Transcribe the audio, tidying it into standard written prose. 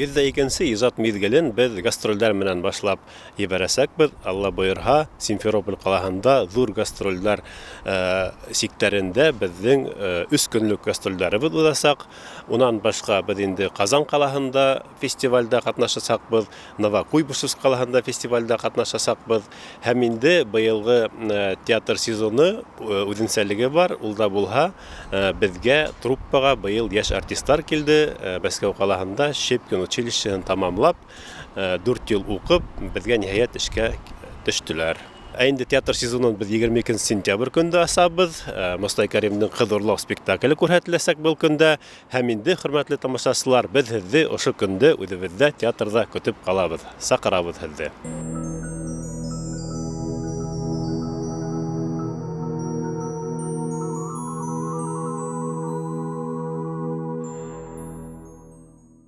102-нсе ижад миҙгелен беҙ гастролдәр менән башлап ебәрәсәкбеҙ. Алла бойорһа, Симферополь ҡалаһында ҙур гастролдәр сиктәрендә беҙҙең 3 көнлөк гастролдәребеҙ уҙасаҡ. Унан башҡа беҙ инде Ҡазан ҡалаһында фестивалдә ҡатнашасаҡбыҙ, Новокуйбышевск ҡалаһында фестивалдә ҡатнашасаҡбыҙ. Һәм инде быйылғы театр сезоны үҙенсәлеге бар, ул да булһа, беҙгә труппаға быйыл йәш артистар килде. Мәскәү ҡалаһында Щепкин училищеһын тамамлап, 4 йыл уҡып, беҙгә ниһайәт эшкә төштөләр. Ә инде театр сезонын беҙ 22 сентябрь көндә асабыҙ. Мостай Кәримдең «Ҡыҙ урлау» спектакле күрһәтеләсәк был көндә. Һәм инде, хөрмәтле тамашасылар, беҙ һеҙҙе ошо көндө үҙебеҙҙә театрҙа көтөп ҡалабыҙ. Саҡырабыҙ һеҙҙе.